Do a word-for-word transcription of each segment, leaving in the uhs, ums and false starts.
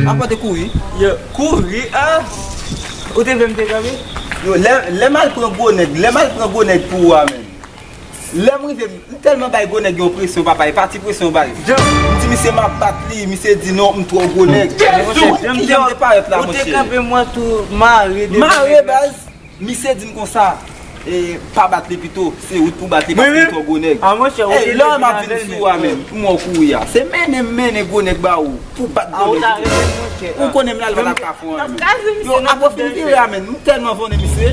Apa te kouri? Yo, kouri, ah! Ou te vle m te kanpe? Yo, lè, lè m al pran gwo nèg, lè m al pran gwo nèg pou ou a menm. Lè m rive, m tèlman bay gwo nèg yon presyon, papa, e pa ti presyon m bay. M di misye m ap bat li, misye di non, m twò gwo nèg. Monchè, jan m te, jan m te parèt la, monchè. Ou te kanpe mwen tou mare devan. Mare, baz. Misye di m konsa, e, pa bat li pito, se ou t pou bat li paske li twò gwo nèg. Ah, monchè, ou te depi nan vèl menm. Ey, lè m ap vin sou ou a menm, m wè w kouri a. Se mennen m mennen gwo nèg ba ou, pou bat gwo nèg. Ah, ou ta rete, monchè. Ou konnen m la, l pa t ap ka fè anyen menm. Yo, apre fin vire a menm, m tèlman vonnen misye.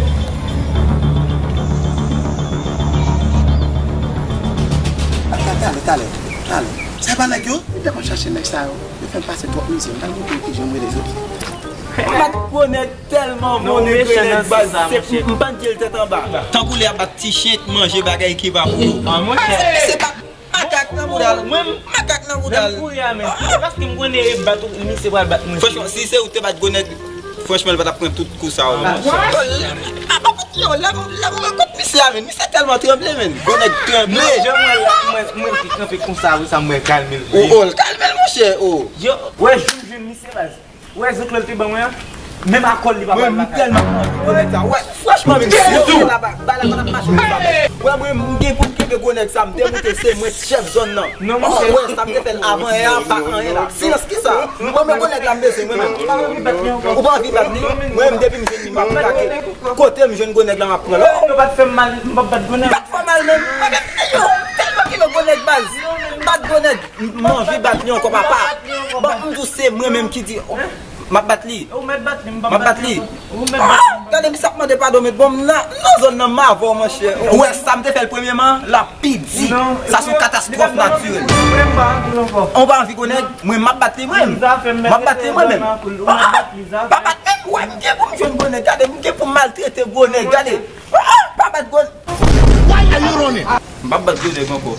Talè, talè, talè, talè. Sa e pa nèg yo? M te konn chache nèg sa yo. Yo fè m pase twòp mizè. M pral montre w kijan m rele jodi. M bat gwo nèg tèlman vonnen grenèg baz, se m pa t di l tèt anba. Tankou lè y ap bat ti chen k manje bagay ki pa pou yo. Ah, monchè. Se bat makak nan bouda l. Makak nan bouda l. Menm kouri a menm. Se paske m konnen e bat ou, misye pral bat mwen. Franchman, si se ou te bat gwo nèg, franchman, li pa t ap pran tout kou sa yo. Ah, monchè. Yo, lè m, lè m rankont misye a, men misye tèlman tranble, men. Gwo nèg tranble. Non, jan mwen la, mwen, mwen ki kanpe konsa, wi, sa mwen kalme l. O, o, l kalme l, monchè, o. Yo, wè, jou m jwenn misye, baz. Wè, zoklo l te ban mwen an. Menm akò l, li pa ba l lakay. Mwen, m tèlman anvi gwo nèg sa. Wè, franchman, menm si yo te la, ba, ba la, pa t ap mache konsa, men. Wè, mwen, m gen pou m kenbe gwo nèg sa, m demoute, se mwen chèf zòn nan. Non, monchè. Wè, sa m te fè l avan yè a, pa anyen la. Silans, kisa? Mwen, men gwo nèg la, m bezwen, mwen menm. Ou pa anvi bat li? Mwen menm, depi m jwenn li, m ap atake. Kote m jwenn gwo nèg la, m ap pran l. Yo pa t fè m mal, m p ap bat gwo nèg. M pa t fè w mal menm. Yo, tèlman ki lè gwo nèg baz. M bat gwo nèg. M, m anvi bat li ankò, papa. Bon, m di w se mwen menm ki di, oh, m ap bat li. Ou mèt bat li, m p ap bat li ankò. Ou mèt bat li. Gade, misye ap mande padon, men bon, m nan, nan zòn nan, m avè w, monchè. Ou wè sa m te fè l premyèman, l ap pi di. Sa se yon katastwòf natirèl. Ou pa anvi gwo nèg? Mwen, m ap bat li, mwen. M ap bat li, mwen menm. Pa bat menm, wè, m gen pou m jwenn gwo nèg, gade, m gen pou m maltrete gwo nèg, gade. Ah, pa bat gwo. Why are you running? M p ap bat gwo nèg ankò.